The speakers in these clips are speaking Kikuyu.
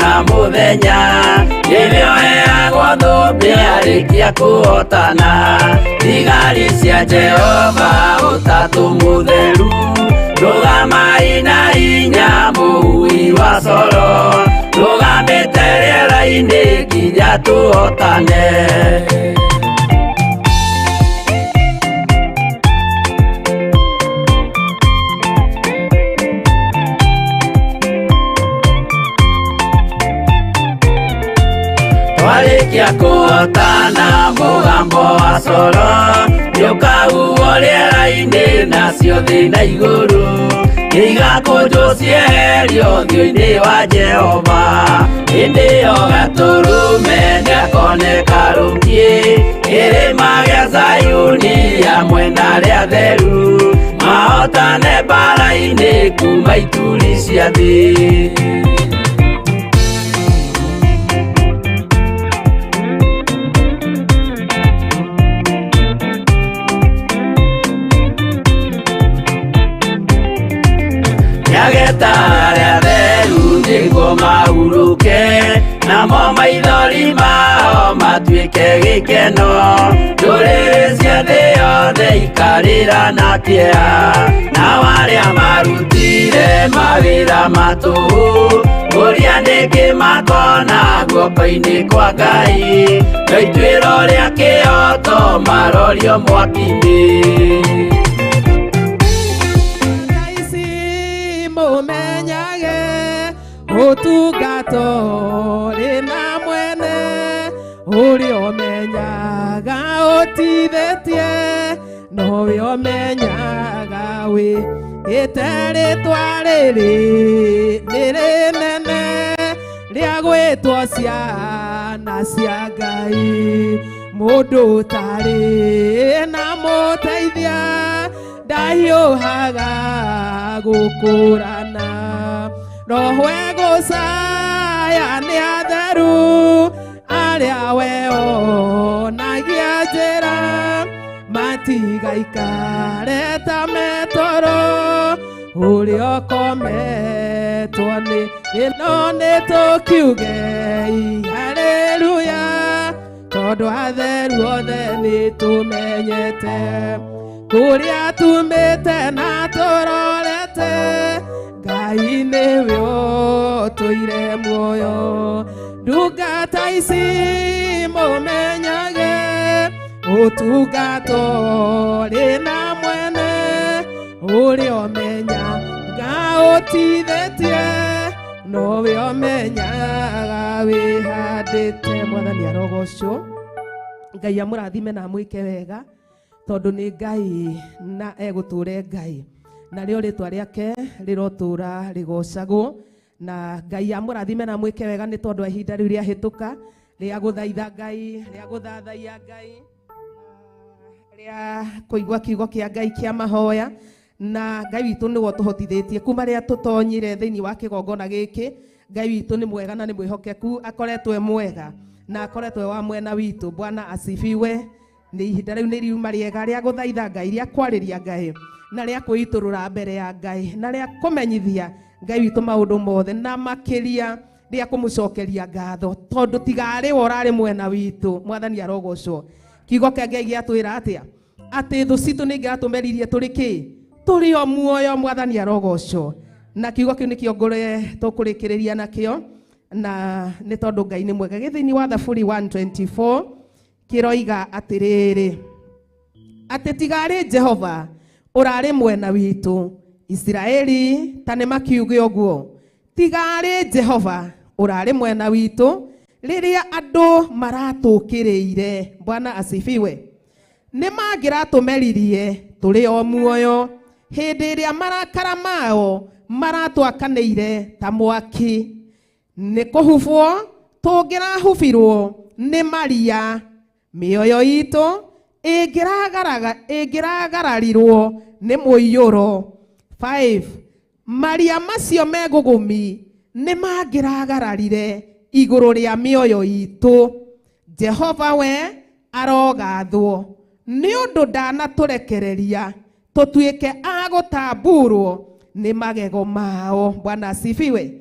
na mũthenya nĩrĩo heagwo thũmbĩ arĩkia kũhotana. Thigari cia Jehova ũtatũ mũtheru, rũgamai na hinya mũhui wa coro, rũgamĩte rĩera-inĩ nginya tũhotane. Twarĩkia kũhotana mũgambo wa coro nĩũkahuhwo rĩera-inĩ nacio thĩ na igũrũ nĩigakũnjwo cieherio ũthiũ-inĩ wa Jehova. Hĩndĩ ĩyo gatũrũme nĩakoneka rũngiĩ kĩrĩma gĩa Zayuni hamwe na arĩa atheru mahotane mbara-inĩ kuma ituri cia thĩ. Nĩageta arĩa atheru nĩguo mahurũke, namo maithori mao matuĩke gĩkeno. Ndũrĩrĩ cia thĩ yothe ikarĩra na kĩeha, nao arĩa marutire mawĩra ma tũhũ, ũrĩa nĩkĩ makona guoko-inĩ kwa Ngai, no ituĩro rĩa kĩhooto marorio mwaki-inĩ. Ici mũmenyage ũtungata ũrĩ na mwene ũrĩa ũmenyaga ũtithĩtie nowe ũmenyaga wĩkĩte rĩtwa rĩrĩ nĩ rĩnene rĩa gwĩtwo ciana cia Ngai. Mũndũ ũtarĩ na mũteithia ndahiũhaga gũkũrana. Roho egũcaya nĩ atheru arĩa we onagia njĩra, matigaikare ta metoro ũrĩa ũkometwo nĩ ĩno nĩ tũkiugei haleluya, tondũ atheru othe nĩ tũmenyete kũrĩa tumĩte na tũrorete. Ngai nĩwe ũtũire muoyo. Ndungata ici mũmenyage ũtungata ũrĩ na mwene ũrĩa ũmenyaga ũtithĩtie nowe ũmenyaga wĩhandĩte. Mwathani arogocwo. Ngai amũrathime na amwĩke wega, tondũ nĩ Ngai na egũtũre Ngai, narĩo rĩtwa rĩake rĩrotũra rĩgocagwo. Na Ngai amũrathime na amwĩke wega nĩ tondũ wa ihinda rĩu rĩahĩtũka rĩa gũthaitha Ngai, rĩa gũthathaiya Ngai, rĩa kũigua kiugo kĩa Ngai kĩa mahoya. Na Ngai witũ nĩwe ũtũhotithĩtie kuma rĩrĩa tũtonyire thĩinĩ wa kĩgongona gĩkĩ. Ngai witũ nĩ mwega na nĩ mwĩhokeku, akoretwo e mwega na akoretwo e wa mwena witũ. Bwana asifiwe. Nĩ ihinda rĩu nĩ riuma rĩega rĩa gũthaitha Ngai, rĩa kwarĩria Ngai, na rĩa kwĩitũrũra mbere ya Ngai, na rĩa kũmenyithia Ngai witũ maũndũ mothe, na makĩria rĩa kũmũcokeria ngatho, tondũ tigarĩ we ũrarĩ mwena witũ. Mwathani arogocwo. Kiugo kĩa Ngai gĩatwĩra atĩa? Atĩ thũ citũ nĩ ingĩratũmeririe tũrĩ kĩ? Tũrĩ o muoyo. Mwathani arogocwo. Na kiugo kĩu nĩkĩo ngũre tũkũrĩkĩrĩria nakĩo, na nĩ tondũ Ngai nĩ mwega. Gĩ thĩinĩ wa Thaburi 124 kĩroiga atĩrĩrĩ, atĩ tigarĩ Jehova ũrarĩ mwena witũ, Isiraeli ta nĩ makiuge ũguo, tigarĩ Jehova ũrarĩ mwena witũ rĩrĩa andũ maratũkĩrĩire. Bwana asifiwe. Nĩ mangĩratũmeririe tũrĩ o muoyo hĩndĩ ĩrĩa marakara mao maratwakanĩire ta mwaki. Nĩ kũhubwo tũngĩrahubirwo nĩ maria, mĩoyo itũ ĩngĩragararirwo nĩ mũiyũro. 5 Maria macio megũgũmi nĩ mangĩragararire igũrũ rĩa mĩoyo itũ. Jehova we arogathwo nĩ ũndũ ndanatũrekereria tũtuĩke a gũtamburwo nĩ magego mao. Bwana asifiwe.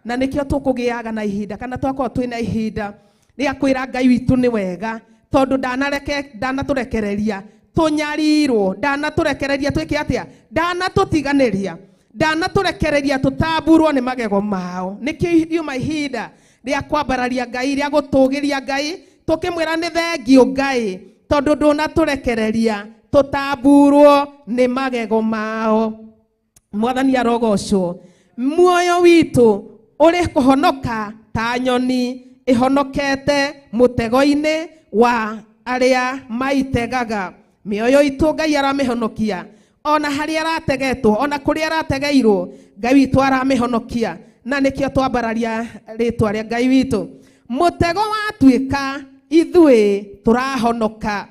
Na nĩkĩo tũkũgĩaga na ihinda kana twakorwo twĩna ihinda rĩa kwĩra Ngai witũ nĩ wega, tondũ ndanatũrekereria tũnyarirwo, ndanatũrekereria twĩke atĩa, ndanatũtiganĩria, ndanatũrekereria tũtamburwo nĩ magego mao. Nĩkĩo riuma ihinda rĩa kwambararia Ngai, rĩa gũtũgĩria Ngai, tũkĩmwĩra nĩ thengiũ Ngai, tondũ ndũnatũrekereria tũtamburwo nĩ magego mao. Mwathani arogocwo. Muoyo witũ ũrĩ kũhonoka ta nyoni ĩhonokete mũtego-inĩ wa arĩa maitegaga. Mĩoyo itũ Ngai aramĩhonokia, ona harĩa arategetwo, ona kũrĩa arategeirwo, Ngai witũ aramĩhonokia. Na nĩkĩo twambararia rĩtwa rĩa Ngai witũ. Mũtego watuĩka ithuĩ tũrahonoka.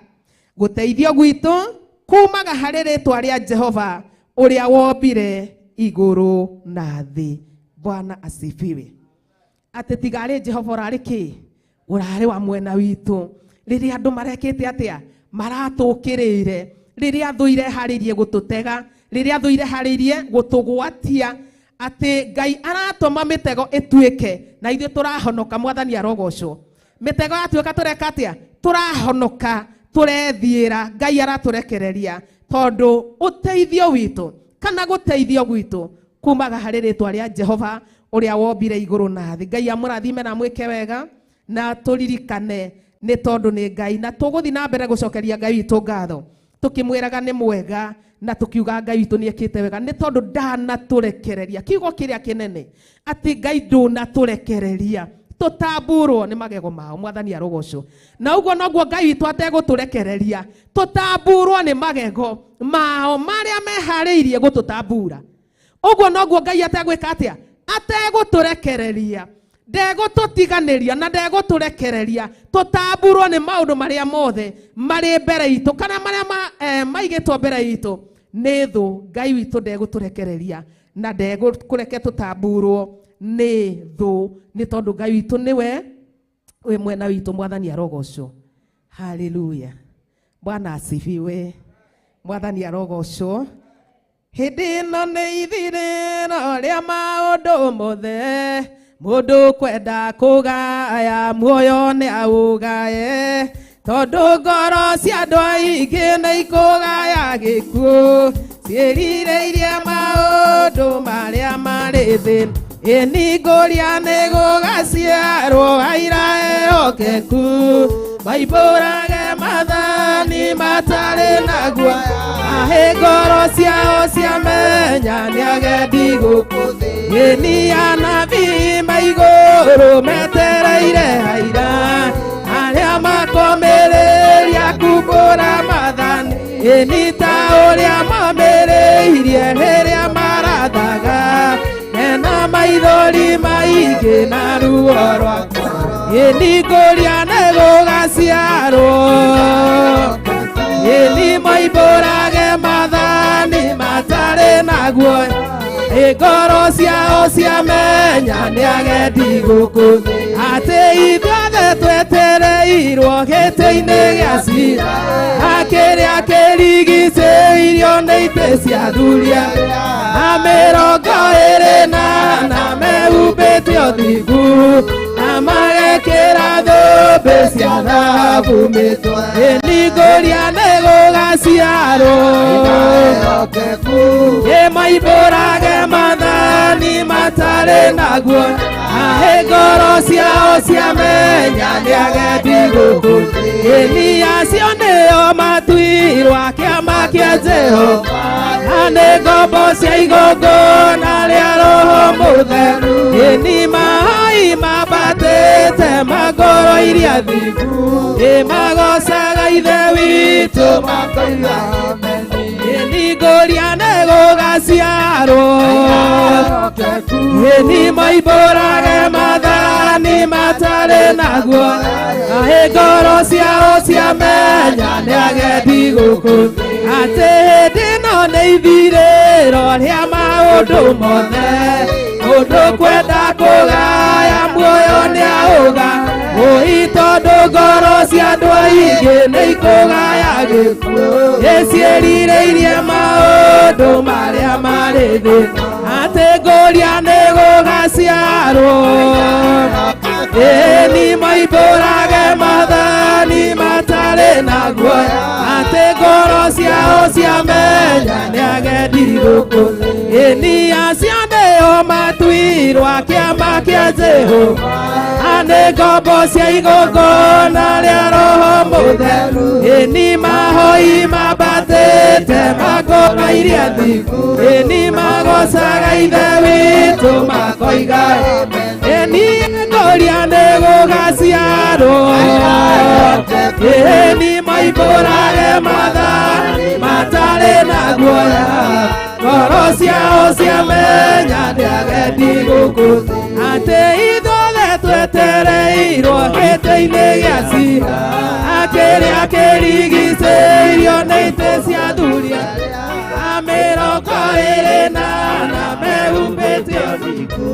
Gũteithio gwitũ kumaga harĩ rĩtwa rĩa Jehova ũrĩa wombire igũrũ na thĩ. Bwana asifiwe. Atĩ tiga arĩ Jehova ũrarĩ kĩ? Ũrarĩ wa mwena witũ. Rĩrĩa andũ marekĩte atĩa? Maratũkĩrĩire. Rĩrĩa thũ ireharĩirie gũtũtega, rĩrĩa thũ ireharĩirie gũtũgwatia, atĩ Ngai aratũma mĩtego ĩtuĩke na ithuĩ tũrahonoka. Mwathani arogocwo. Mĩtego yatuĩka tũreka atĩa? Tũrahonoka, tũrethiĩra. Ngai aratũrekereria tondũ ũteithio witũ kana gũteithio gwitũ kumaga harĩ rĩtwa rĩa Jehova ũrĩa wombire igũrũ na thĩ. Ngai amũrathime na amwĩke wega, na tũririkane nĩ tondũ nĩ Ngai, na tũgũthiĩ na mbere gũcokeria Ngai witũ ngatho tũkĩmwĩraga nĩ mwega, na tũkiuga Ngai witũ nĩ ekĩte wega, nĩ tondũ ndanatũrekereria. Kiugo kĩrĩa kĩnene atĩ Ngai ndũnatũrekereria tũtamburwo nĩ magego mao. Mwathani arogocwo. Na ũguo noguo Ngai witũ ategũtũrekereria tũtamburwo nĩ magego mao marĩa meharĩirie gũtũtambura. Ũguo noguo Ngai ategwĩka atĩa? Ategũtũrekereria, ndegũtũtiganĩria na ndegũtũrekereria tũtamburwo nĩ maũndũ marĩa mothe marĩ mbere itũ kana marĩa maigĩtwo mbere itũ nĩ thũ. Ngai witũ ndegũtũrekereria na ndegũkũreke tũtamburwo nĩ thũ, nĩ tondũ Ngai witũ nĩwe wĩ mwena witũ. Mwathani arogocwo. Haleluya. Bwana asifiwe. Mwathani arogocwo. Hĩndĩ ĩno nĩ ithirĩro rĩa maũndũ mothe, mũndũ kwenda kũgaya muoyo nĩ aũgaye, tondũ ngoro cia andũ aingĩ nĩ ikũgaya gĩkuũ, ciĩrirĩirie maũndũ marĩa marĩ thĩ. Ĩni ngũria nĩ gũgaciarwo aira ehokeku, maimbũrage mathani matarĩ na guoya, ahĩ ngoro ciao ciamenya nĩ agendi gũkũ thĩ. Ĩni anabii maigũrũ metereire aira, arĩa makomĩrĩria kumbũra mathani. Ĩni ta ũrĩa momĩrĩirie rĩrĩa marathaga, mena maithori maingĩ na ruo rwa ngoro. Ĩni ngũria nĩ gũgaciarwo, ĩni maimbũrage mathani matarĩ na guoya, ĩ ngoro ciao ciamenya nĩ agendi gũkũ thĩ. Atĩ ithuothe twetereirwo gĩtĩ-inĩ gĩa cira, akĩrĩa kĩrigicĩirio nĩ itĩ cia thuria, na mĩrongo ĩrĩ na na mehumbĩte ũthingu, na magekĩra thũmbĩ cia thahabu mĩtwe. Ĩni ngũria nĩ gũgaciarwo, ĩ maimbũrage mathani matarĩ na guoya, ahĩ ngoro ciao ciamenya nĩ agendi gũkũ thĩ. Ĩni acio nĩo matuirwo a kĩama kĩa Jehova, na nĩ ngombo cia igongona rĩa Roho Mũtheru. Ĩni mahoi mambatĩte mangoro iria thingu, ĩ magocaga Ithe witũ makoiga ameni. Ĩni ngũria nĩ gũgaciarwo, ĩni maimbũrage mathani matarĩ na guoya, ahĩ ngoro ciao ciamenya nĩ agendi gũkũ thĩ. Atĩ hĩndĩ ĩno nĩ ithirĩro rĩa maũndũ mothe, mũndũ kwenda kũgaya muoyo nĩ aũga, ũi tondũ ngoro cia andũ aingĩ nĩ ikũgaya gĩkuũ, ĩciĩrirĩirie maũndũ marĩa marĩ thĩ. Atĩ ngũria nĩ gũgaciarwo, gũgaciarwo ĩni maimbũrage maathani matarĩ na guoya atĩ ngoro ciao ciamenya nĩ agendi gũkũ thĩ ĩni acio nĩo matuirwo kĩama kĩa Jehova nĩ ngombo cia igongona rĩa Roho Mũtheru ĩni mahoi mambatĩte makoro iria thingu ĩni magocaga Ithe witũ makoiga ĩni ngũria nĩ gũgaciarwo ĩni maimbũrage maathani matarĩ na guoya ngoro ciao ciamenya nĩ agendi gũkũ thĩ atĩ ithuothe twetereirwo gĩtĩ-inĩ gĩa cira akĩrĩa kĩrigicĩirio nĩ itĩ cia athuri a 24 mehumbĩte ũthingu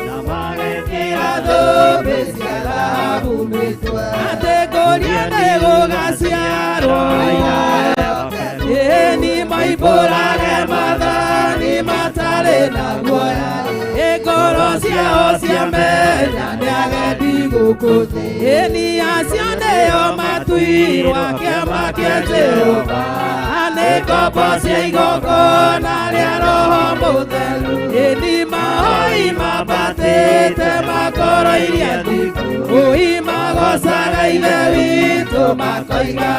na magekĩra thũmbĩ cia thahabu mĩtwe atĩ ngũria nĩ gũgaciarwo ĩni maimbũrage maathani matarĩ na guoya ngoro ciao ciamenya nĩ agendi gũkũ thĩ ĩni acio nĩo matuirwo kĩama kĩa Jehova nĩ ngombo cia igongona rĩa Roho Mũtheru ĩni mahoi mambatĩte makoro iria thingu ũi magocaga Ithe witũ makoiga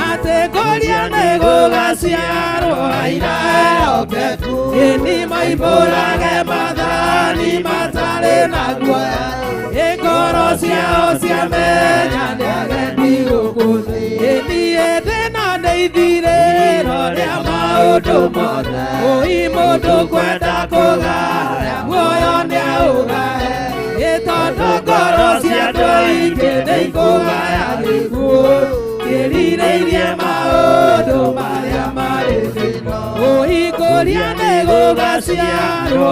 atĩ ngũria nĩ gũgaciarwo aira ehokeku ĩni maimbũrage maathani matarĩ na guoya ngoro ciao ciamenya nĩ agendi gũkũ thĩ ĩni ĩndĩ na nĩ ithirĩro rĩa maũndũ mothe ũi mũndũ kwenda kũgaya muoyo nĩ aũgae ĩ tondũ ngoro cia andũ aingĩ nĩ ikũgaya gĩkuũ kĩrirĩirie maũndũ marĩa marĩ thĩ ũi ngũria nĩ gũgaciarwo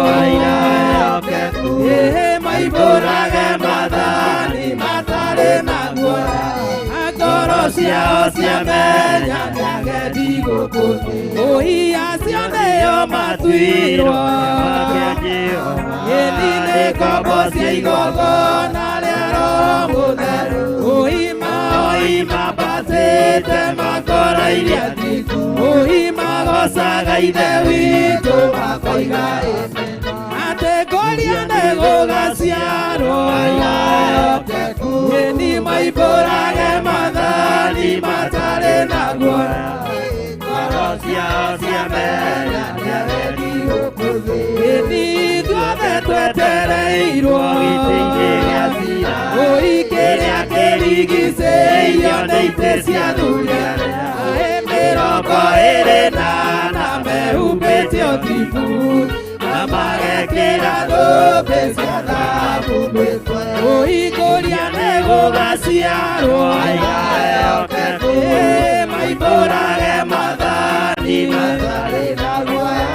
ĩhĩ maimbũrage maathani matarĩ na guoya ngoro ciao ciamenya nĩ agendi gũkũ thĩ ũi acio nĩo matuirwo ĩni nĩ ngombo cia igongona rĩa Roho Mũtheru ũi mahoi mambatĩte makoro iria thingu ũi magocaga Ithe witũ makoiga atĩ ngũria nĩ gũgaciarwo ĩni maimbũrage maathani matarĩ na guoya ngoro ciao ciamenya nĩ agendi gũkũ thĩ ĩni ithuothe twetereirwo ũi kĩrĩa kĩrigicĩirio nĩ itĩ cia athuri aĩ 24 mehumbĩte ũthingu na magekĩra thũmbĩ cia thahabu mĩtwe ũi ngũria nĩ gũgaciarwo maimbũrage maathani matarĩ na guoya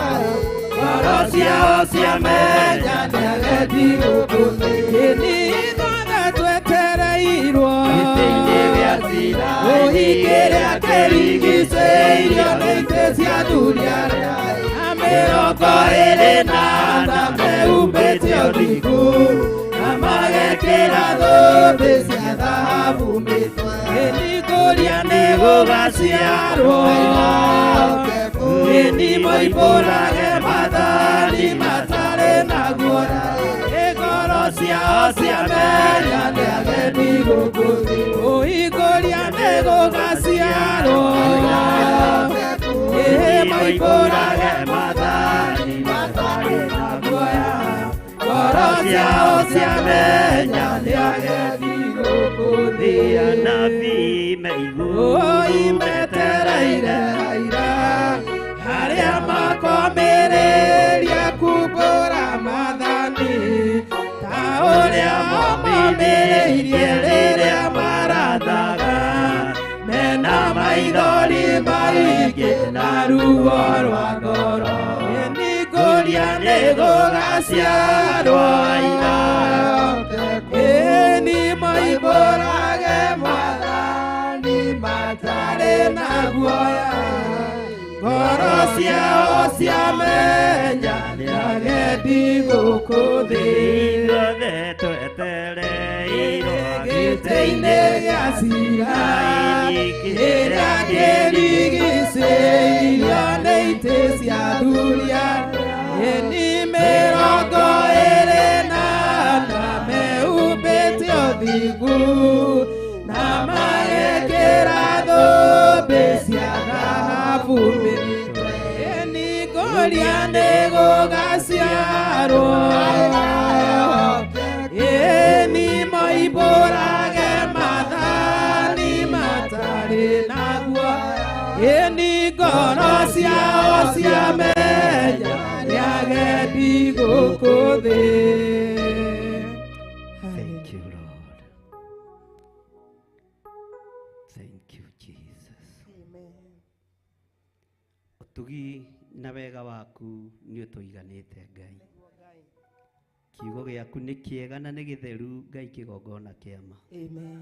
ngoro ciao ciamenya nĩ agendi gũkũ thĩ ĩni ithuothe twetereirwo ũi kĩrĩa kĩrigicĩirio nĩ itĩ cia athuri arĩa 24 mehumbĩte ũthingu na magekĩra thũmbĩ cia thahabu mĩtwe ĩni ngũria nĩ gũgaciarwo ĩni maimbũrage maathani matarĩ na guoya ngoro ciao ciamenya nĩ agendi gũkũ thĩ ũi ngũria nĩ gũgaciarwo ĩhĩ maimbũrage maathani matarĩ na guoya ngoro ciao ciamenya nĩ agendi gũkũ thĩ Anabii me igũrũ ũi metereire aira arĩa makomĩrĩria kumbũra maathani ta ũrĩa momĩrĩirie rĩrĩa marathaga mena maithori maingĩ na ruo rwa ngoro ĩni ngũria nĩ gũgaciarwo aira ĩni maimbũrage maathani matarĩ na guoya Ngoro ciao ciamenya nĩ agendi gũkũ thĩ. Ithuothe twetereirwo Gĩtĩ-inĩ gĩa cira kĩrĩa kĩrigicĩirio nĩ itĩ cia athuri ĩni 24 mehumbĩte ũthingu na magekĩra thũmbĩ cia thahabu mĩtwe. Ĩni ngũria nĩ gũgaciarwo ĩni moimbũrage maathani matarĩ naguo. Ĩni ngoro ciao ciamenya nĩ agendi gũkũ thĩ. Thank you, Lord. Thank you, Jesus. Ũtugi na wega waku nĩ ũtũiganĩte Ngai. Kiugo gĩaku nĩ kĩega na nĩ gĩtheru Ngai kĩgongona kĩama. Amen.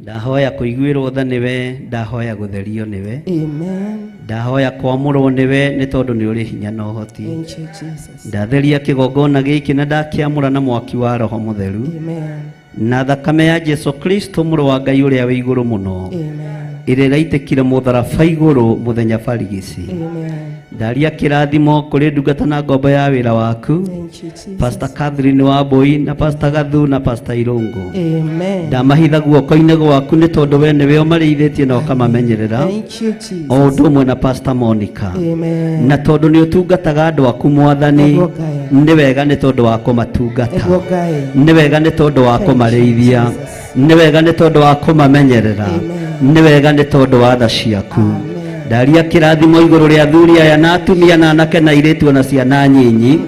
Ndahoya kũiguĩrwo tha nĩwe, ndahoya gũtherio nĩwe. Amen. Ndahoya kwamũrwo nĩwe nĩ tondũ nĩ ũrĩ hinya na ũhoti. Thank you, Jesus. Ndatheria kĩgongona gĩkĩ na ndakĩamũra na mwaki wa Roho Mũtheru. Amen. Na thakame ya Jesu Kristo mũrũ wa Ngai ũrĩa wĩ igũrũ mũno. Amen. Ĩrĩa ĩraitĩkire mũtharaba igũrũ mũthenya barigici. Amen. Ndaria kĩrathimo kũrĩ ndungata na ngombo ya wĩra waku. Thank you, Jesus. Pastor Catherine Wambui na Pastor Gathu na Pastor Irungu. Amen. Ndamahitha guoko-inĩ gwaku nĩ tondũ we nĩwe ũmarĩithĩtie na ũkamamenyerera. Thank you, Jesus. O ũndũ ũmwe na Pastor Monica. Amen. Na tondũ nĩ ũtungataga andũ aku Mwathani, Nĩguo Ngai. nĩ wega nĩ tondũ wa kũmatungata. Nĩguo Ngai. Nĩ wega nĩ tondũ wa Thank you, kũmarĩithia. Jesus. Nĩ wega nĩ tondũ wa kũmamenyerera. Amen. Nĩ wega nĩ tondũ wa tha ciaku. Amen. Ndaria kĩrathimo igũrũ rĩa athuri aya na atumia na anake na airĩtu ona ciana nyinyi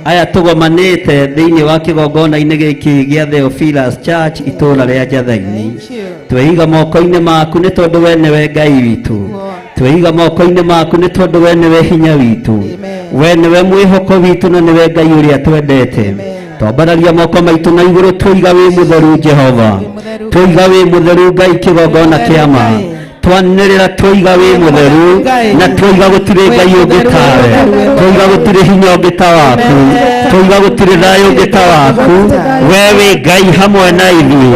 aya tũgomanĩte thĩinĩ wa kĩgongona-inĩ gĩkĩ gĩa Theophilus Church itũũra rĩa Njathai-inĩ. Thank you. Twehiga moko-inĩ maku nĩ tondũ we nĩwe Ngai witũ. Twehiga moko-inĩ maku nĩ tondũ we nĩwe hinya witũ. Amen. We nĩwe mwĩhoko witũ na nĩwe Ngai ũrĩa twendete. Twambararia moko maitũ na igũrũ tũiga wĩ mũtheru Jehova. Mũtheru. Tũiga wĩ mũtheru Ngai kĩgongona Mũtheru kĩama. Ngai. Twanĩrĩra tũiga wĩ mũtheru Ngai. na tũiga gũtirĩ Ngai Wĩ ũngĩ mũtheru, tawe. wĩ mũtheru, wĩ Tũiga mũtheru. gũtirĩ hinya ũngĩ ta waku. Amen. Tũiga gũtirĩ thayũ ũngĩ ta waku. We wĩ Ngai hamwe na ithuĩ.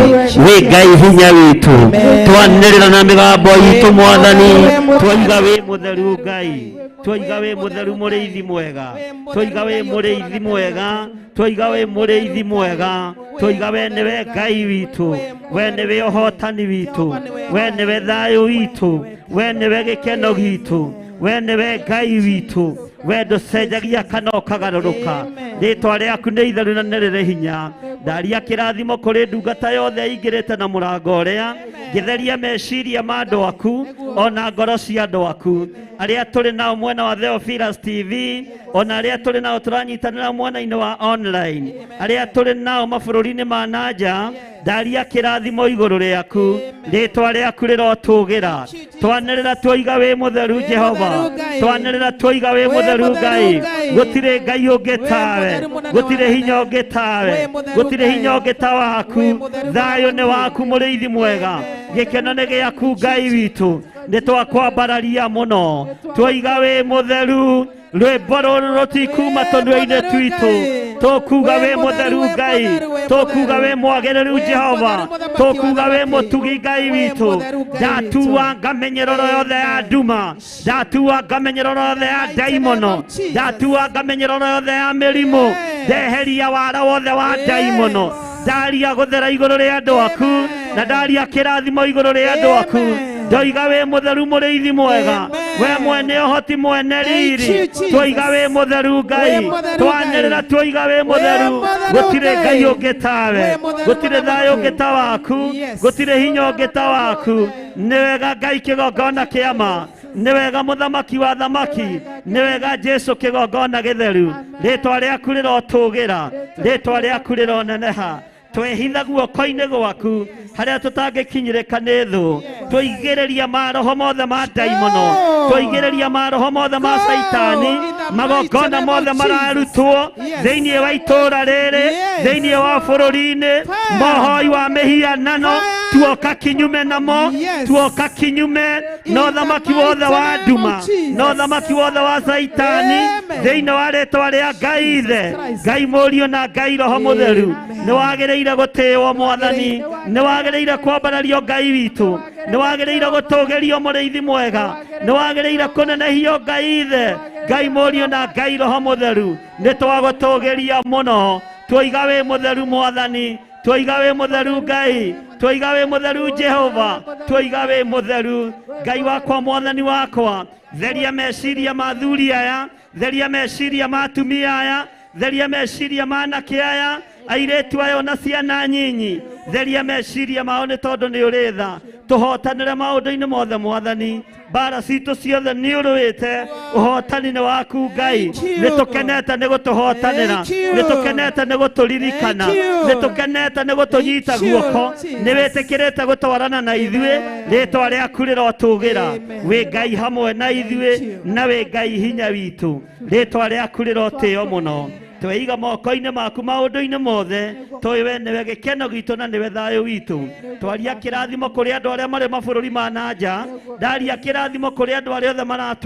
Wĩ Ngai hinya witũ. Amen. Twanĩrĩra na mĩgambo itũ Mwathani. Wĩ mũtheru. Tũiga wĩ mũtheru Ngai. Tũiga wĩ mũtheru mũrĩithi mwega. Tũiga wĩ mũrĩithi mwega. Tũiga wĩ mũrĩithi mwega. Tũiga we nĩwe Ngai witũ. We nĩwe ũhotani witũ. We nĩwe thayũ witũ. We nĩwe gĩkeno gitũ. We nĩwe Ngai witũ. We ndũcenjagia kana ũkagarũrũka. Rĩtwa rĩaku nĩ itheru na nĩ rĩrĩ hinya. Ndaria kĩrathimo kũrĩ ndungata yothe ĩingĩrĩte na mũrango ũrĩa. Ngĩtheria meciria ma andũ aku ona ngoro cia andũ aku. Arĩa tũrĩ nao mwena wa Theophilus TV ona arĩa tũrĩ nao tũranyitanĩra mwena-inĩ wa online. Arĩa tũrĩ nao mabũrũri-inĩ ma na nja. Ndaria kĩrathimo igũrũ rĩaku. Rĩtwa rĩaku rĩrotũgĩra. Twanĩrĩra twoiga wĩ mũtheru Jehova. Twanĩrĩra twoiga wĩ mũtheru Ngai. Gũtirĩ Ngai ũngĩ tawe. Gũtirĩ hinya ũngĩ tawe. Gũtirĩ hinya ũngĩ ta waku. Thayũ nĩ waku mũrĩithi mwega. Gĩkeno nĩ gĩaku Ngai witũ. Nĩ twakwambararia mũno. Twoiga wĩ mũtheru. Rwĩmbo rũrũ rũtikuma tũnua-inĩ twitũ. Tũkuga wĩ mũtheru Ngai. Tũkuga wĩ mwagĩrĩru Jehova. Tũkuga wĩ mũtugi Ngai witũ. Ndatua ngamenyerero yothe ya nduma. Ndatua ngamenyerero yothe ya ndaimono. Ndatua ngamenyerero yothe ya mĩrimũ. Ndeheria wara wothe wa ndaimono. Ndaria gũthera igũrũ rĩa andũ aku na ndaria kĩrathimo igũrũ rĩa andũ aku. Ndoiga wĩ mũtheru mũrĩithi mwega. We mwene ũhoti mwene riri. Twoiga wĩ mũtheru Ngai. Twanĩrĩra twoiga wĩ mũtheru. Gũtirĩ Ngai ũngĩ tawe. Gũtirĩ thayũ ũngĩ ta waku. Gũtirĩ hinya ũngĩ ta waku. Nĩ wega Ngai kĩgongona kĩama. Nĩ wega mũthamaki wa thamaki. Nĩ wega Jesu kĩgongona gĩtheru. Rĩtwa rĩaku rĩrotũgĩra. Rĩtwa rĩaku rĩroneneha. Twehitha guoko-inĩ gwaku harĩa tũtangĩkinyĩrĩka nĩ thũ. Twaigĩrĩria maroho mothe ma ndaimono. Twaigĩrĩria maroho mothe ma caitani. the Magongona mighty name mothe of mararutwo Jesus. Yes. thĩinĩ wa itũũra rĩrĩ, Yes. thĩinĩ wa bũrũri-inĩ, Fire. mohoi wa mĩhianano, Fire. tuoka kinyume namo, Yes. tuoka kinyume In na the ũthamaki wothe wa mighty name nduma, of Jesus. na ũthamaki wothe wa Caitani, Amen. thĩinĩ wa rĩtwa rĩa Ngai Ithe, Christ. Ngai Mũriũ na Ngai Roho Mũtheru. Amen. Nĩ wagĩrĩire gũtĩĩo Mwathani, nĩ wagĩrĩire kwambarario Ngai witũ, nĩ wagĩrĩire gũtũgĩrio mũrĩithi mwega, nĩ wagĩrĩire kũnenehio Ngai Ithe, Ngai Mũriũ na Ngai Roho Mũtheru. Nĩ twagũtũgĩria mũno, twoiga wĩ mũtheru Mwathani, twoiga wĩ mũtheru Ngai, twoiga wĩ mũtheru Jehova, twoiga wĩ mũtheru Ngai wakwa, Mwathani wakwa. Theria meciria ma athuri aya, theria meciria ma atumia aya, theria meciria ma anake aya, airĩtu aya ona ciana nyinyi, theria meciria mao nĩ tondũ nĩ ũrĩ tha. Tũhotanĩre maũndũ-inĩ mothe Mwathani, mbara citũ ciothe nĩ ũrũĩte, ũhotani nĩ waku Ngai. Thank you. Nĩ tũkenete nĩ gũtũhotanĩra, Thank you. nĩ tũkenete nĩ gũtũririkana, Thank you. nĩ tũkenete nĩ gũtũnyita Thank you, guoko, Jesus. nĩ wĩtĩkĩrĩte gũtwarana na ithuĩ, Amen. rĩtwa rĩaku rĩrotũgĩra. Amen. Wĩ Ngai hamwe na ithuĩ, Thank you. na wĩ Ngai hinya witũ, rĩtwa rĩaku rĩrotĩo mũno. Tweiga moko-inĩ maku maũndũ-inĩ mothe, tũĩ we nĩwe gĩkeno gitũ na nĩwe thayũ witũ. Twaria kĩrathimo kũrĩ andũ arĩa marĩ mabũrũri ma na nja, ndaria kĩrathimo kũrĩ andũ arĩa othe maratũ